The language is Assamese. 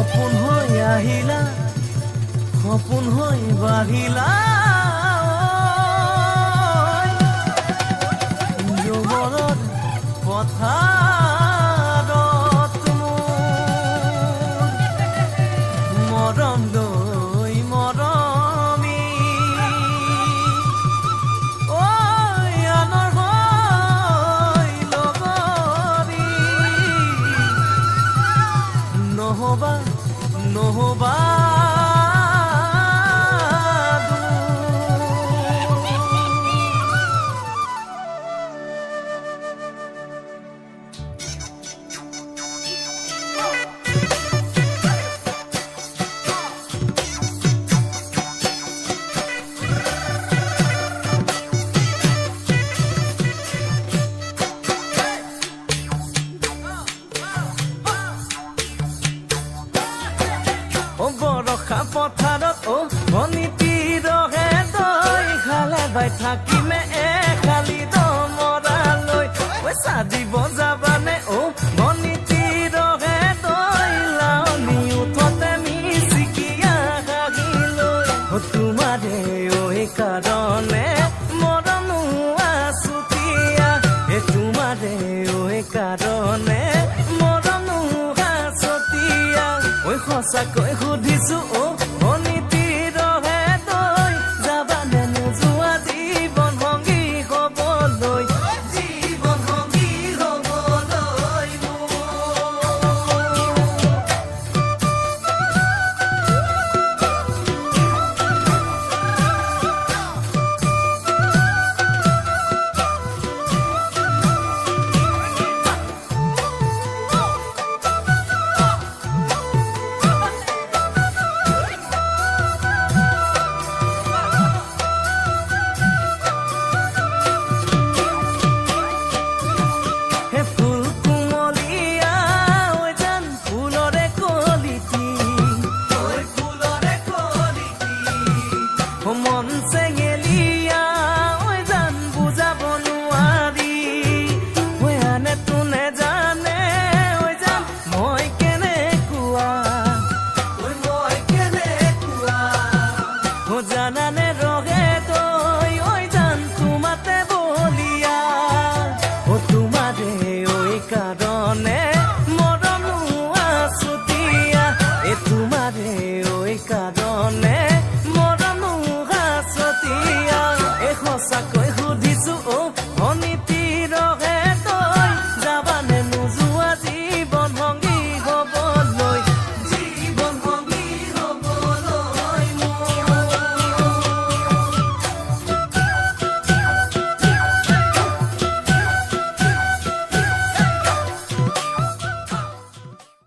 সপোন হৈ আহিলা, সপোন হৈ বাঢ়িলা, যৌৱনৰ পথাৰত মোৰ মৰম লৈ মৰমী ঐ আনৰ হৈ লগৰী নহবা, নহবা দূৰ। অ বৰষা পথাৰত অ ভনীটি ৰহে দৈ খালে বাই থাকিমে এখালি দমৰালৈ। ঐ চাজিব যাবানে অ ভনীটি ৰহে দৈ, লাৱনি উঠতে মিচিকিয়া হাঁহিলৈ। অ তোমাৰে ঐ কাৰণে মৰমো আছুতীয়া, এ তোমাৰে ঐ কাৰণে মৰমো আছতীয়া। ঐ সঁচাকৈ সুধিছো অ।